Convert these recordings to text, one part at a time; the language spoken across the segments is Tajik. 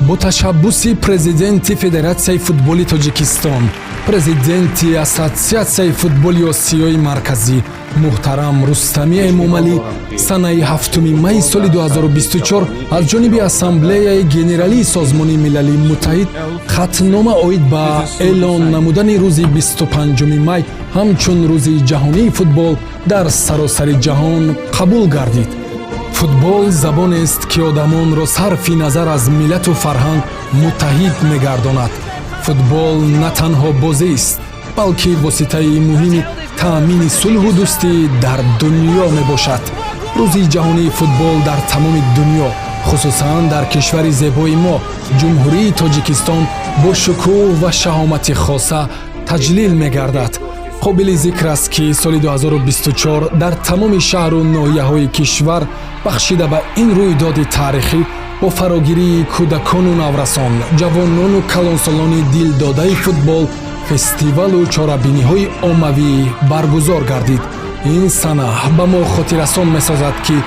Бо ташаббуси президенти Федератсияи футболи Тоҷикистон, президенти Ассотсиатсияи футболи Осиёи Марказӣ муҳтарам Рустами Эмомалӣ санаи 7 майи соли 2024 аз ҷониби Ассамблеяи Генералии Созмони Милали Муттаҳид хатнома оид ба эълон намудани рӯзи 25 май ҳамчун Рӯзи ҷаҳонии футбол дар саросари ҷаҳон қабул гардид. Футбол забонест, ки одамонро сарфи назар аз миллату фарҳанг муттаҳид мегардонад. Футбол на танҳо бозист, балки воситаи муҳими таъмини сулҳу дӯстӣ дар дунё мебошад. Рӯзи ҷаҳонии футбол дар тамоми дунё, хусусан дар кишвари зебои мо, Ҷумҳурии Тоҷикистон, бо шукӯҳ ва шаҳомати хоса таҷлил мегардад. Қобили зикр аст, ки соли 2024 дар тамоми шаҳру ноҳияҳои кишвар бахшида ба ин рӯйдоди таърихӣ бо фарогирии кӯдакону наврасон, ҷавонону калонсолони дилдодаи футбол фестивалу чорабиниҳои оммавӣ баргузор гардид. Ин сана ба мо хотиррасон месозад, ки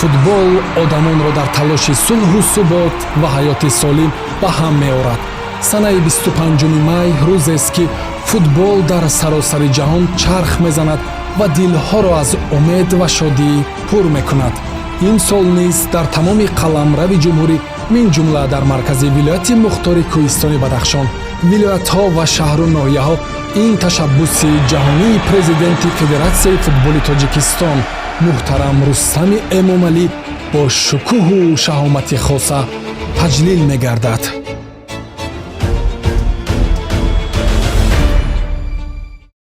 футбол одамонро дар талоши сулҳу субот ва ҳаёти солим ба ҳам меорад. Санаи 25 май рӯзест, ки футбол дар саросари ҷаҳон чарх мезанад ва дилҳоро аз умед ва шодӣ пур мекунад. Имсол низ дар тамоми қаламрави ҷумҳурӣ, мин ҷумла дар маркази вилояти мухтори Кӯҳистони Бадахшон, вилоятҳо ва шаҳру ноҳияҳо ин ташаббуси ҷаҳонии президенти Федератсияи футболи Тоҷикистон муҳтарам Рустами Эмомалӣ бо шукӯҳу шаҳомати хоса таҷлил мегардад.